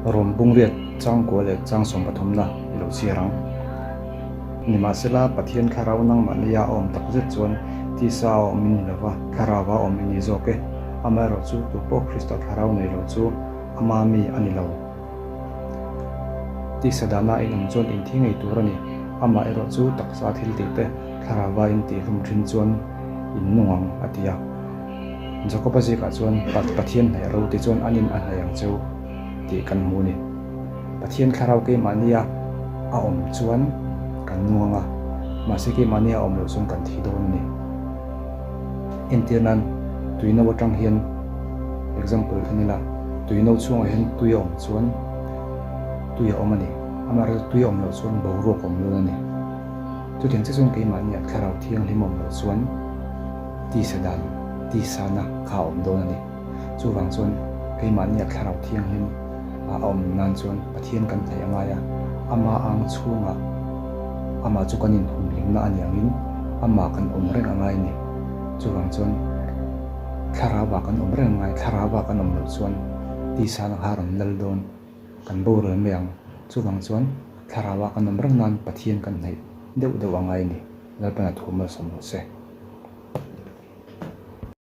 Rom bungriat changkua leh chang sawmpathumna i lo chhiar ang. Nimahsela, Pathian thlarau nangmahnia a awm tak zet chuan tisa a awm i ni lova, thlarauva awm i ni zawk e. Amaherawhchu, tupawh Krista thlarau nei lo chu ama mi a ni lo. Tisa dahna in awm chuan inthi ngei tur a ni. Amaherawhchu, taksa thil tih te thlarauva in tihhlum thin chuan in nung ang, a ti a. Jakoba zikah chuan, Pathian hnaih ro ti chuan an in a hnaih ang cheu tih kan hmu a ni. Pathian thlarau keimahnia a awm chuan kan nung ang a, mahse keimahnia a awm loh chuan kan thi dawn a ni. Entir nan, tui no atang hian example en ila, tui no chhungah hian tui a awm chuan tui a awm a ni, amaherawhchu tui a awm loh chuan boruak a awm dawn a ni. Chutiang che chuan keimahnia thlarau thianghlim a awm loh chuan tisa dan, tisana kha a awm dawn a ni. Chuvang chuan keimahnia thlarau thianghlim a awm nan chuan Pathian kan hnaih a ngai a, ama ang chhungah amah chu kan inhumhimna a ni angin amah kan awm reng a ngai a ni. Chuvang chuan thlarauah kan awm reng a ngai, thlarauah kan awm loh chuan tisa na kha a rawn lal dawn, kan boral mai ang. Chuvang chuan thlarauah kan awm reng nan Pathian kan hnaih deuh deuh a ngai a ni. Lalpan a thu malsawm rawh se.